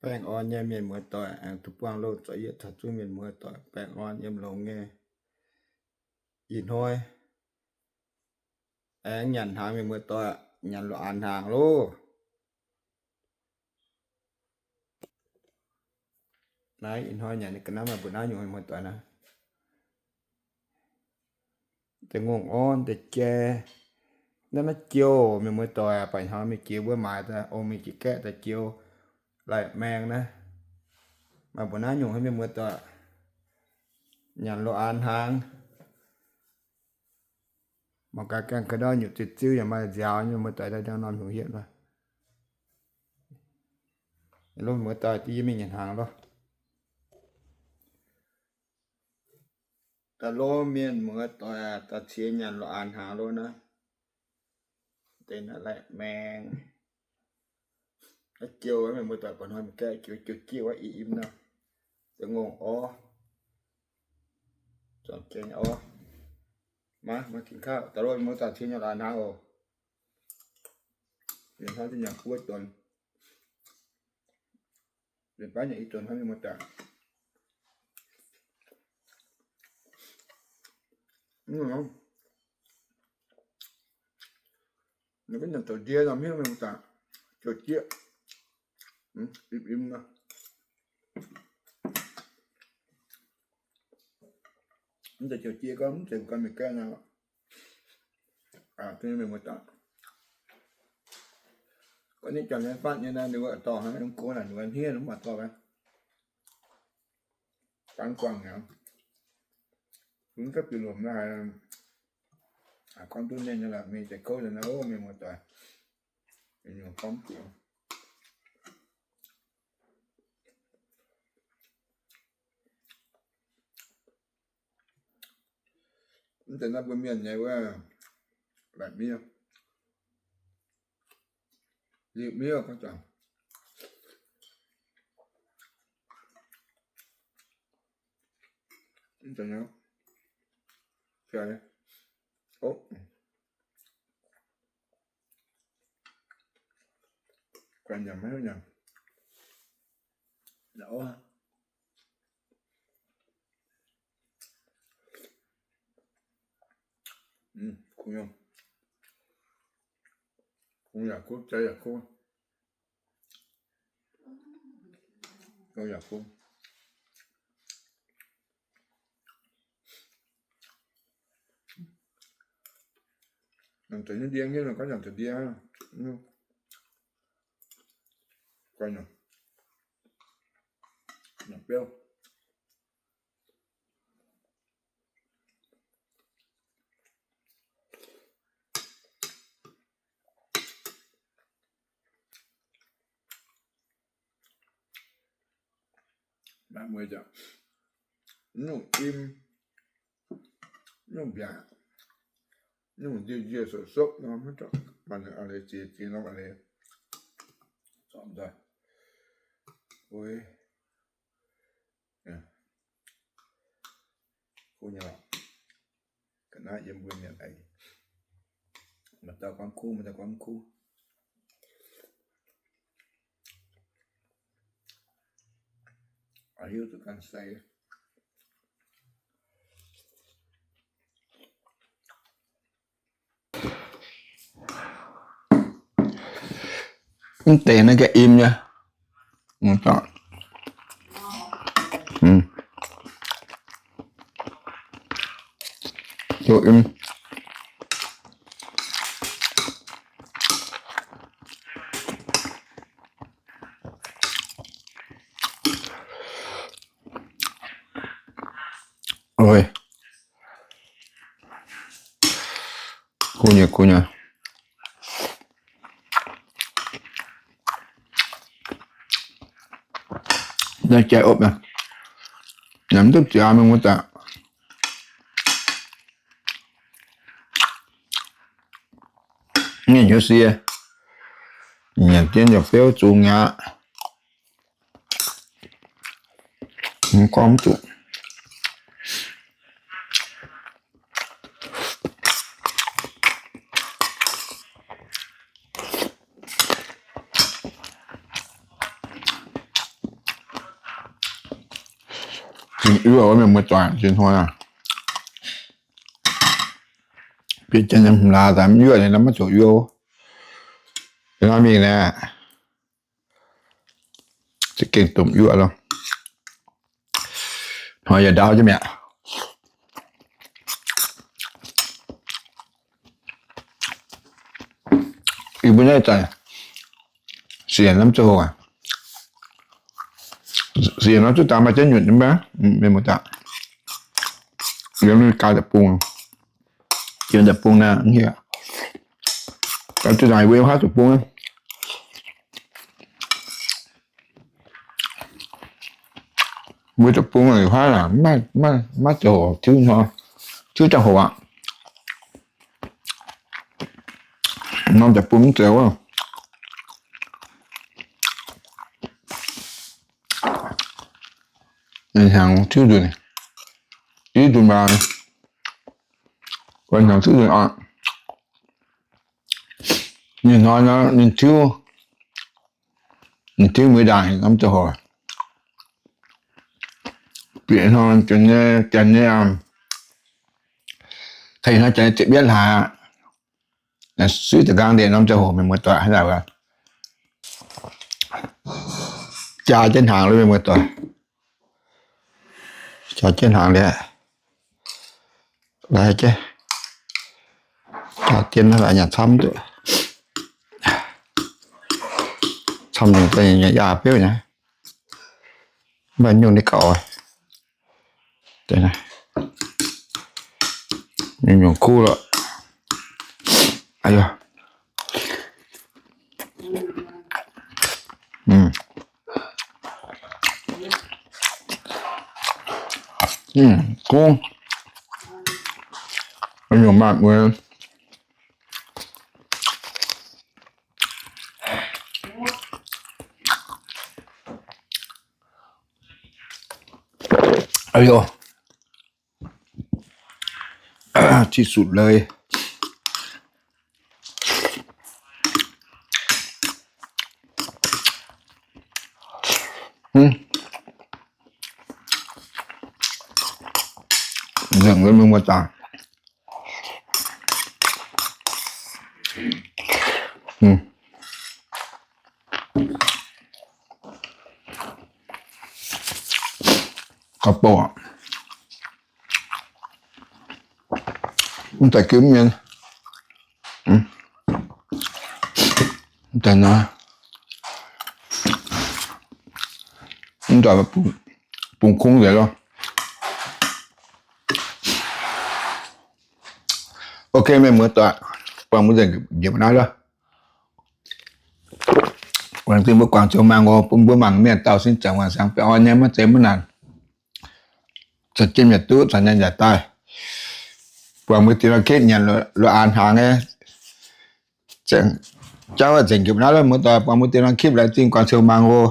Baengh orn nyei mienh muoz-doic, aengx duqv buangh loh zoux yietc taux zungv mienh muoz-doic baengh orn yiem longx nyei. Ih hnoi aengx nyanc hnaangx mienh muoz-doic, nyanc loz-aanx hnaangx loh. Naaiv ih hnoi nyanc ga'naaiv maaih mbuo naaiv nyungc mienh muoz-doic naaiv. Deix ngongh orv deix jai, naaiv naaiv jiou mienh muoz-doic, baac hnoi mingh jiex mbuo maaiz daaih, ong mingh jiex gaeqv daaih jiou lai-maeng naaiv. Maaih mbuo naaiv nyungc mienh muoz-doic, nyanc loz-aanx hnaangx. Mangc gaax gaengh ka'ndau nyutc ziepc-ziuv yaac maaih nziaaux nyei, muoz-doic daaih norm hnyouv hietv loh. Loh muoz-doic, yie mingh nyanc hnaangx loh. Da'lov mienh muoz-doic, da'ciex nyanc loz-aanx hnaangx loh naaiv. Deix naaiv lai-maeng. Naaiv jiou mienh muoz-doic, baac hnoi mingh gaeqv jiou, jiou jieqv wuov i im nor. Deix ngongh orv, zornc jiex nyei orv. Maiv, maiv gin kauv. Da'lov mienh muoz-doic, da'ciex nyanc loz-aanx hnaangx oc. Mienh hnoi zinh nyanc buo donx. Mienh baav nyanc i donx hnangv mienh muoz-doic. Mv nor, ninh gunv nyanc zoux ndie nor mv hiuv mienh muoz-doic, jiou jieqv, im im nor. Mv zeiz jiou jieqv gorngv mv zeiz mbuo ganh mingh gaeqv nor. Aa, mienh muoz-doic, gorngv nitv jangx liuz fatv nyei naaiv, ninh mbuo dorh hnangv mv go naaic, ninh mbuo hniev mv maaih dorh. Dangv guangc aqv. Mv gapv bieqc lomc naaiv haiz, gorngv duqv mienh nyei lorqc, mingh deix kouv nyei naaiv, mienh muoz-doic. Mienh nyungc gorngv mv bieqc. Mv deix naaiv mbuo mienh nyei wuov, laaic miev, liuh miev gorngv zanc. Mv deix nyei, ov, guanh nyanc maiv nyanc. Kuv nyei, kuv yaac kuv, jai yaac kuv. Gauh yaac kuv. Nyanc taux nyei ndie, nyanc taux ndie, guanh nyei, nyanc biauv. Maiv mueiz ziangx, nyungc im, nyungc mbiaauc, nyungc njiec njiec sopv sopv nor, maiv zorqv, maaih a'leiz ziex ziex norm a'leiz zorqv daaih. Kuv nyei lorqc. Ga'naaiv yiem mbuo mienh aengx, maaih dauh gorngv kuv, maaih dauh gorngv mv kuv. Aa, hiuv duqv ganh sai. Mv deix naaiv ga'im nyei. Kuv nyei, kuv nyei. Naaiv jai opv naaiv, nyanc mv duqv ziangx mingh wuov daaih. Nyei hnyouv sie, nyanc jienv nyei feuv zungx aqv. Gorngv mv zuqc. Yuoqv mienh muoz-doic, zinh hnoi aac, bieqc jienv nyei hmz laaz daaih mv yuoqv ninh maiv zuqc yuoqv. Ih hnoi mingh naaic, za'gengh domh yuoqv loh. Hnoi yaac ndaauv jienv mi'aqv. Ih mbuo naaiv zanc siec norm ziangh hoc aac, siec norm ziouc daaih maaih jienv nyutc nyei maiv, mienh muoz-doic. Yiem naaiv gaax deic-bung, yiem deic-bung naaiv, ziouc daaih wuov haav deic-bung. Mbuo deic-bung aac, haav aac, maiv ziangh hoc, tiuv ziangh hoc aqv. Norm deic-bung mv zeiz wuov. Hnyangx tiuv nzunc, tiuv nzunc maah, hnyangx tiuv nzunc oc. Ninh hnoi nor ninh tiuv, ninh tiuv mueiz ndaangc norm ziangh hoc. Bieqc hnoi janx nyei, janx nyei, hnoi janx nyei ziepc mienv hlaax, suiv da'nqaang ndeic norm ziangh hoc mienh muoz-doic hnangv naaic wuov. Jaa jienv hnaangx lo mienh muoz-doic. Jaa jienv hnaangx liuz, lai jienv, jaa jienv naaiv laaix nyanc camv duqv. Camv nyungc daaih nyanc yaah biouv nyei, mv baac nyungc ninh gauh, nyungc-nyungc kuv lorqc. Kungx, nyungc maanh mueiz. Ih, ที่สุดเลย. Nzengc wuov mienh muoz-doic. Gauh bouh aqv. Mv daaih gimv mienh. Mv daaih naaiv, mv daaih bungx kungx nzengc loh. Ok, mienh muoz-doic, buangh mbuo nzengc njiec naaiv loh. Laengz zingh mbuo guangc ziouc mangc oc. Bun mbuo mangc mienh dauh sin ziangx wangc siangx baengh orn nyei, maiv zeiz maiv naanc. Caux jienv yietc duqv caux nyanc yaac daaih. Buangh mbuo dingh norm clip nyanc loz-aan hnaangx nyei. Jauv nzengc njiec naaiv loh muoz-doic, buangh mbuo dingh norm clip laengz zingh guangc ziouc mangc oc.